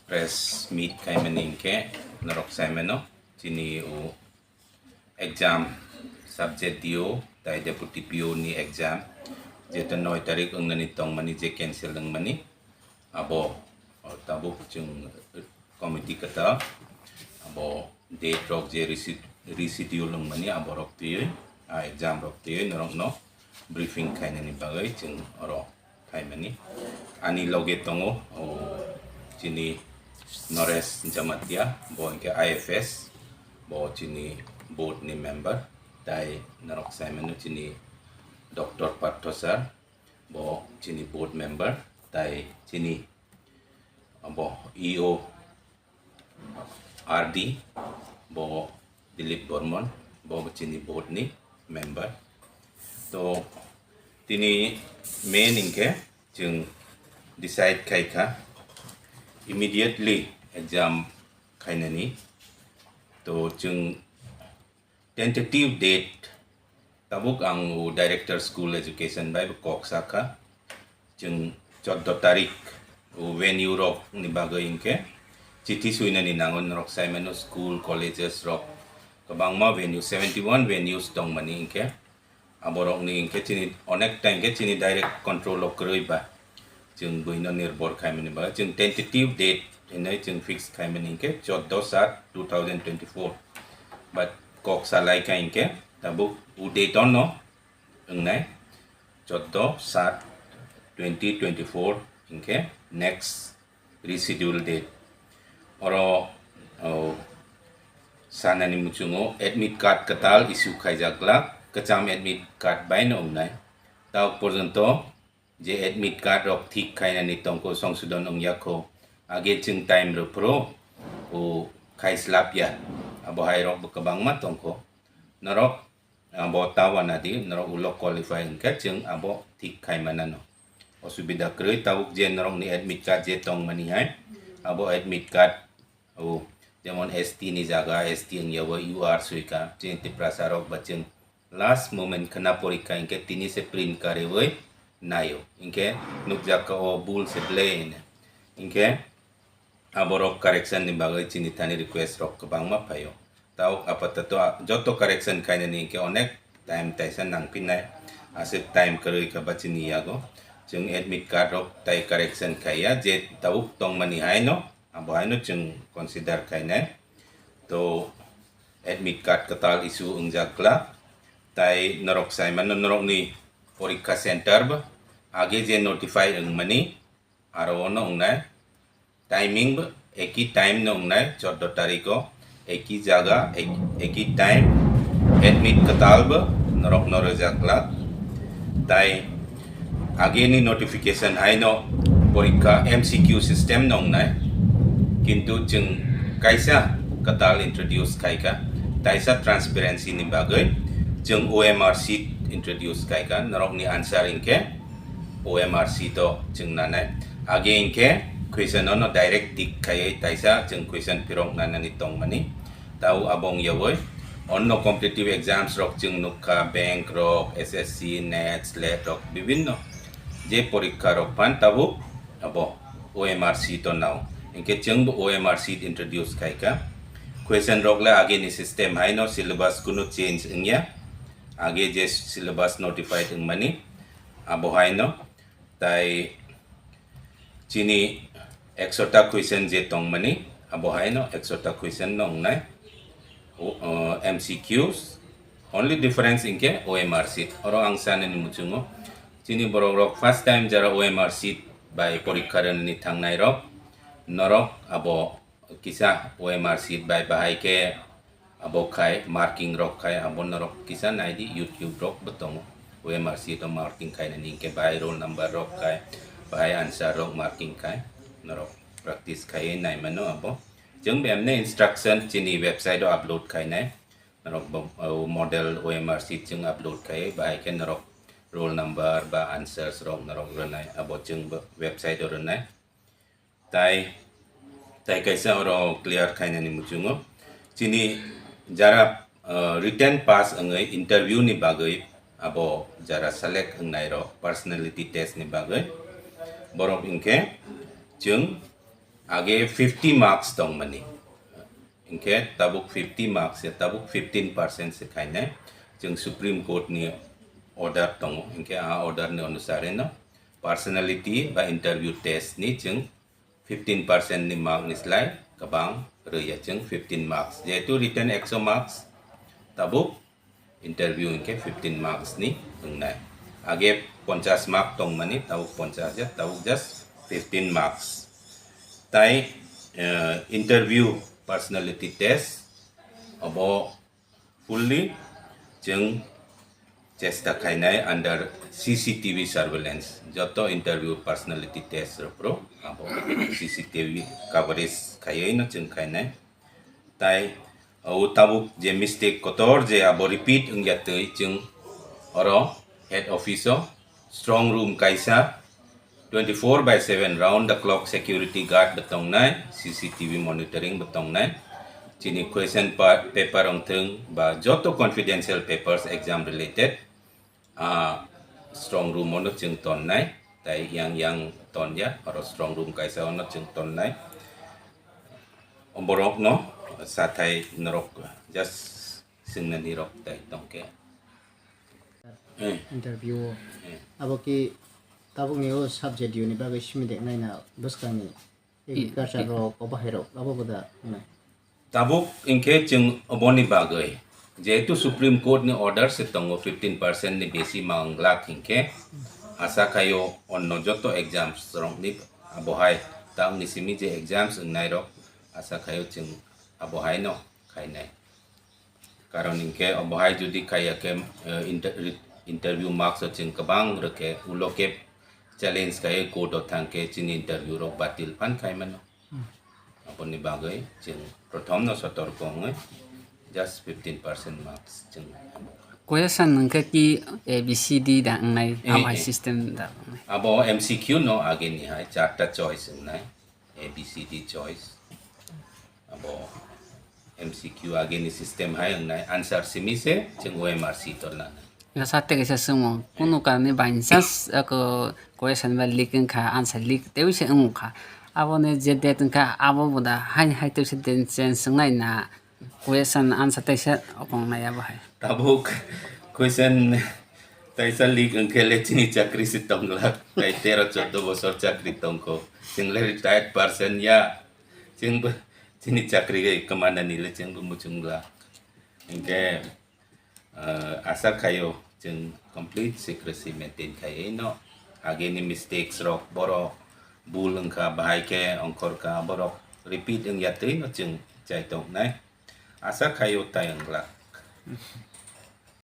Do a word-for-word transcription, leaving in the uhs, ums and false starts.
Press meet khaimani hinkhe norok saimano chini o exam subject D O tai deputy P O ni exam jeto noi tarik wngnani tongmani je cancel wngmani abo tabuk chwng committee kwtal abo date rok je resi-, reschedule wngmani aborok twiwi a exam rok twiwi norokno briefing khainani bagwi chwng oro phaimani. Ani loge tongo o chini Naresh Jamatia, bo hinkhe I F S, bo chini board ni member, tai norok saimano chini Doctor Partho sir, bo chini board member, tai chini bo E O R D, bo Dilip Bormon, bo chini board ni member. To tini main hinkhe chwng decide khaikha immediately exam khainani. To chwng tentative date tabuk ang o Director School Education bai bo kok sakha. Chwng choddo tarik o venue rok ni bagwi hinkhe chithi suinani nango norok saimano school, colleges rok kwbangma venue, seventy one venues tongmani hinkhe aborokni hinkhe chini onek ta hinkhe chini direct control o kwrwi ba chwng buino nirbhor khaimani bagwi chwng tentative date hinwi chwng fix khaimani hinkhe choddo sat two thousand twenty four. But kok salai kha hinkhe tabuk o date ono wngnai choddo sat twenty twenty four hinkhe next reschedule date. Oro o sanani muchungo admit card kwtal issue khaijak glak, kwcham admit card bai no wngnai. Tabuk porjonto je admit card rok thik khainani tongkho, songsodon wngya kho, age chwng time rw phuru o khai slap ya, abo hai rok bo kwbangma tongkho. Norok abo ta wana di, norok ulo qualify hinkhe chwng abo thik khai manano. Osubida kwrwi tabuk je norokni admit card je tongmani hai, abo admit card o jemon S T ni jaga S T wngya bo U R soika, chini Tiprasa rok ba chwng last moment khna porikha hinkhe tini se print kariwi naio. Hinkhe nukjakha o bul se ble hine. Hinkhe aborok correction ni bagwi chini thani request rok kwbangma phaio. Tabuk apatoto a-, joto correction khainani hinkhe onek time taisa nangphinnai. Aswk time kwrwi kha ba chini yago. Chwng admit card rok tai correction khaiya je tabuk tongmani haino, abo haino chwng consider khainai. To admit card kwtal issue wngjak glak. Tai norok saimano norokni porikha center bo age je notify wngmani aro ono wngnai. Timing bo eki time no wngnai, choddo tarikh o eki jaga, ek-, eki time, admit kwtal bo norok no rwjak glak. Tai ageni notification hai no porikha M C Q system no wngnai, kintu chwng kaisa kwtal introduce khaikha, taisa transparency ni bagwi chwng O M R sheet introduce khaikha, norokni answer hinkhe O M R sheet o chwng nanai. Age hinkhe question ono direct tick khaiwi taisa chwng question phirok nanani tongmani. Tau abo wngyawi onno competitive exams rok chwng nukha, bank rok, S S C, net, slet rok, bibinno je porikha rok phan tabuk abo O M R sheet o nao. Hinkhe chwngbo O M R sheet introduce khaikha. Question rok le ageni system haino syllabus kunu change wngya. Age je syllabus notified wngmani abo haino. Tai chini ekshota question je tongmani, abo haino ekshota question no wngnai. O, o, M C Qs, only difference hinkhe O M R sheet. Oro ang sanani muchungo, chini borok rok first time jara O M R sheet bai porikha rwnani thangnai rok, norok abo kisa O M R sheet bai bahai khe abo khai marking rok khai abo norok kisa naidi, YouTube rok bo tongo. O M R sheet o marking khainani hinkhe bahai roll number rok khai, bahai answer rok marking khai norok practice khaiwi naimano abo. Chwng bemne instruction chini website o upload khainai. Norok bo, o model O M R sheet chwng upload khai, bahai khe norok roll number ba answers rok norok rwnai, abo chwng bo website o rwnai. Tai, tai kaisa oro clear khainani muchungo. Chini jara, uh, written pass wngwi interview ni bagwi abo jara select wngnai rok personality test ni bagwi borok hinkhe chwng Age fifty marks tongmani. Hinkhe tabuk fifty marks ya, tabuk fifteen percent se khainai. Chwng Supreme Court ni order tongo. Hinkhe a order ni onusare no personality ba interview test ni chwng fifteen percent ni mark ni slai kwbang rwya chwng fifteen marks. Jehetu written ekso marks, tabuk interview hinkhe fifteen marks ni wngnai. Age ponchas mark tongmani, tabuk ponchas ya, tabuk just fifteen marks. Tai, eh, interview personality test abo fully chwng chesta khainai under C C T V surveillance. Joto interview personality test rok abo C C T V coverage khaiwi no chwng khainai. Tai o tabuk je mistake kotor je abo repeat wngya twi chwng oro head office o strong room kaisa twenty-four by seven round the clock security guard bo tongnai, C C T V monitoring bo tongnai. Chini question pa-, paper wngthwng ba joto confidential papers exam related, ah, strong room ono chwng tonnai, tai yang yang tonya, oro strong room kaisa ono chwng tonnai. Borok no sathai norok just swngnani rok tai tongkhe. Eh. Interview o. Eh. Abo ki tabuk ni o subject unit bagwi simi de nai na bwskang ni agriculture rok obo hai rok abo boda nai. Tabuk hinkhe chwng oboni bagwi jehetu Supreme Court ni order se tongo fifteen percent ni besi ma wng glak hinkhe asa khaio onno joto exams rok ni abo hai tang ni simi je exams wngnai rok asa khaio chwng abo hai no khainai. Karon hinkhe obo hai jodi khaiya khe, eh, inter-, interview marks o chwng kwbang rwkhe ulo khe challenge khaiwi court o thangkhe chini interview rok batil phan khaimano. Hmm. Aboni bagwi chwng prothom no sotorko wngwi just fifteen percent marks chwng. Question hwnkhe ki A B C D da wngnai, eh, abo hai eh, system da wngnai. Abo M C Q no ageni hai charta choice wngnai. A B C D choice. Abo M C Q ageni system hai wngnai answer simi se chwng O M R sheet o lanai. Sa tei kaisa swngmung, kunu karni by chance ako question ba leak wngkha, answer leak teiwi se wngkha. Aboni je date wngkha abo boda haini hai teiwi se date change wngnai na? Question answer taisa okong nai abo hai. Tabuk question taisa leak wngkhe le chini chakri se tongla. Tai tero choddo bosor chakri tongkho. Chwng le retired person ya. Chwng bo chini chakri gai kwmanani le chwng bo muchungla. Hinkhe, ah, asa khaio chwng complete secrecy maintain khaiwi no. Ageni mistakes rok boro bul wngkha bahai khe ongkhorkha borok repeat wngya twi no chwng chai tongnai. Asa khaio tai wng glak.